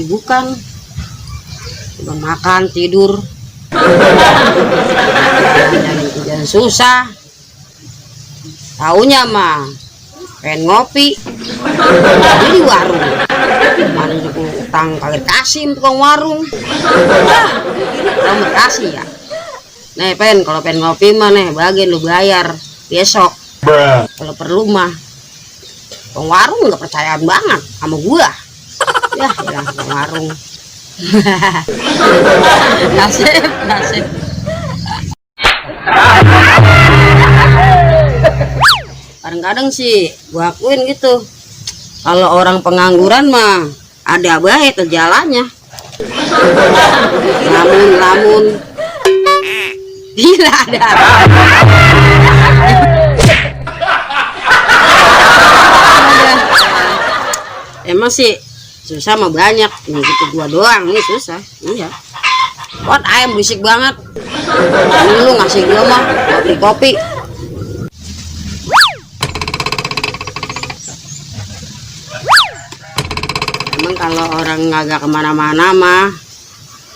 kesibukan, cuma makan tidur, dan susah. Taunya mah pengen ngopi di warung, mana juga utang kagak kasih tukang warung. Kamu kasih ya. Nih kalau pengen ngopi mah nih bagian lu bayar besok. Kalau perlu mah tukang warung nggak percayaan banget sama gua. Ya tukang warung. Nasib. Kadang-kadang sih gua akuin gitu, kalau orang pengangguran mah ada baik jalannya. Lamun gila ada. Emang sih susah mah banyak nih, gitu gua doang nih susah. Iya, buat ayam berisik banget. Ini lu ngasih gua mah kopi. Emang kalau orang nggak kemana-mana mah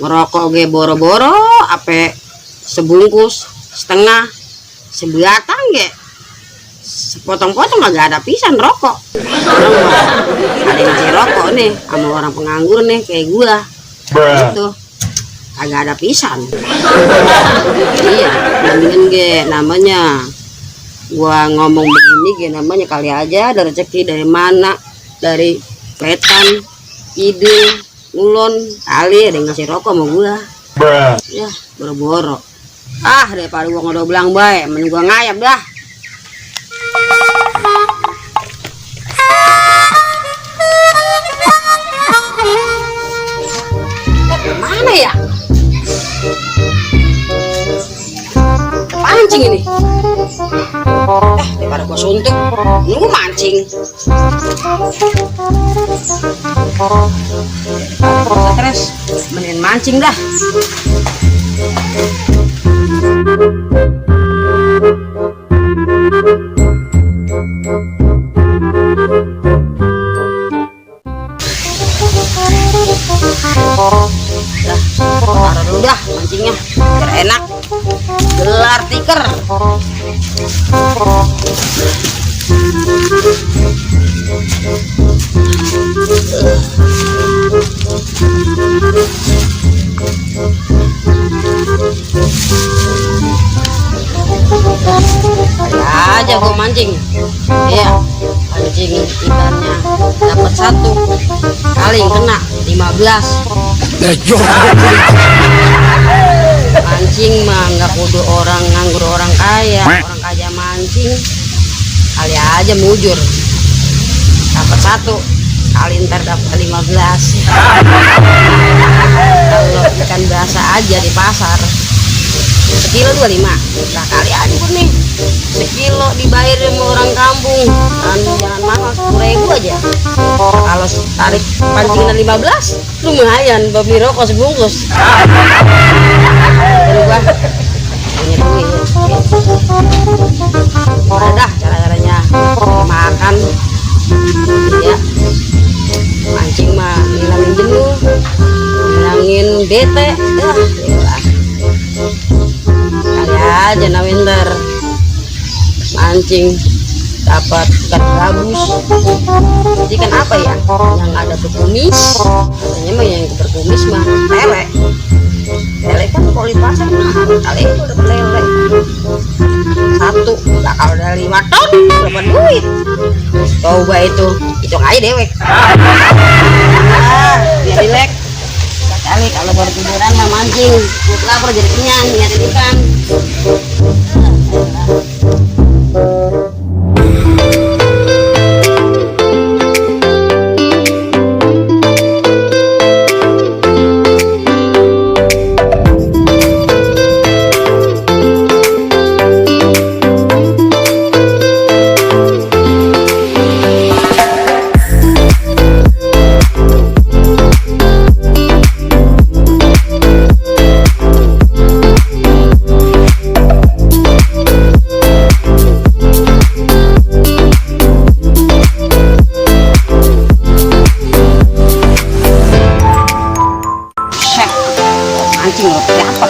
ngerokok ge boro-boro ape sebungkus setengah sebatang ge sepotong-potong agak ada pisan rokok. Ada yang ngasih rokok nih sama orang penganggur nih kayak gua gitu agak ada pisan. Iya, mendingan ge namanya gua ngomong begini ge namanya kali aja ada rezeki dari mana, dari wetan, idul, ngulon, kali ada yang ngasih rokok sama gua. Ya boro-boro. Daripada gua ngedoblang bae, mending gua ngayap dah. Mana ya? Pancing ini. Daripada gua suntuk, nunggu mancing. Terus mending mancing dah. Taruh dulu dah mancingnya biar enak, gelar tikar. Aja gua mancing, iya mancing ikannya dapat satu kali kena 15. Mancing mah nggak kudu orang nganggur, orang kaya mancing kali aja mujur dapat satu kali ntar dapat 15. Kalau ikan biasa aja di pasar sekilo 25, nah kali aja pun nih sekilo dibayar sama orang kampung kan jangan mahal 10.000 aja. Nah, kalau tarik pancingan 15 lumayan beli rokok sebungkus. Jadi gua punya duit dah cara-caranya makan ya, mancing mah ngilangin jenuh, ngilangin bete ya. Kali aja nah winter mancing dapat ikan gabus, ikan apa ya yang ada berkumis, katanya mah yang berkumis mah lele kan kalau di pasar mah kali itu dapat lele satu nggak, kalau ada 5 ton berapa duit coba itu hitung aja dewek. Biar rilek kali kalau baru tiduran mah mancing, lapar jadi kenyang nyari ikan. mancing lo pakai apa?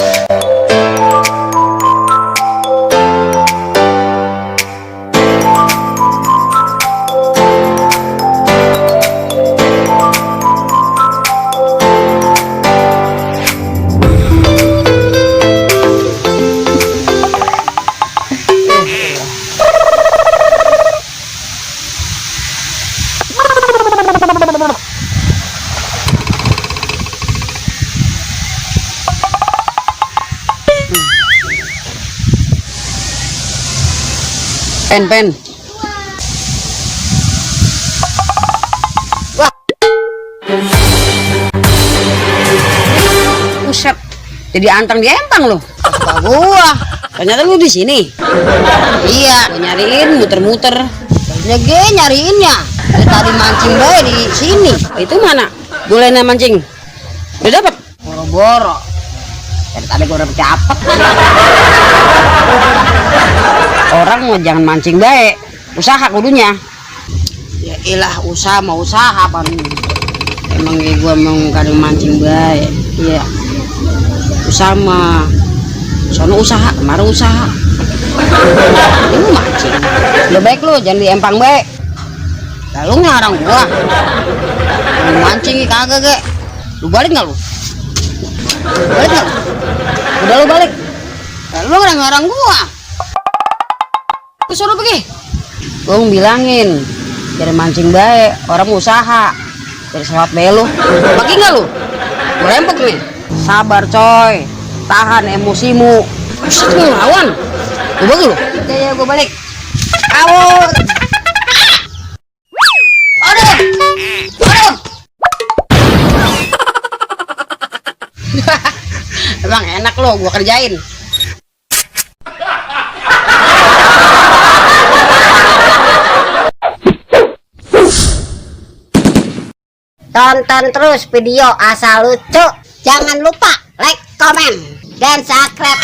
Pen. Wah. Buset. Jadi antang di empang lo. Suka gua. Ternyata lu di sini. Iya, gua nyariin muter-muter. Ya nyariinnya. Dari tadi mancing bae di sini. Itu mana? Boleh mancing. Udah dapat? Boro-boro. Dari tadi gua dapet apa? Orang mau jangan mancing baik, usaha kudunya. Ya ilah usaha mau usaha pan. Emang gua mau kadang mancing baik. Iya. Usaha mah sono usaha, kemarin usaha. Ini mancing. Udah baik lu, jangan di empang baik. Lalu ngarang gua. Mau mancing kagak ge. Lu balik enggak lu? Balik enggak? Udah lu balik. Lu ngarang gua. Suruh pergi. Gue bilangin dari mancing baik, orang mau usaha dari sewat belu. Pergi nggak lu? Gue rempok nih. Sabar coy, tahan emosimu. Buset lu lawan. Gue bagi lu. Ya gue balik. Aduh. Emang enak lo, gue kerjain. Tonton terus video asal lucu. Jangan lupa like, komen, dan subscribe.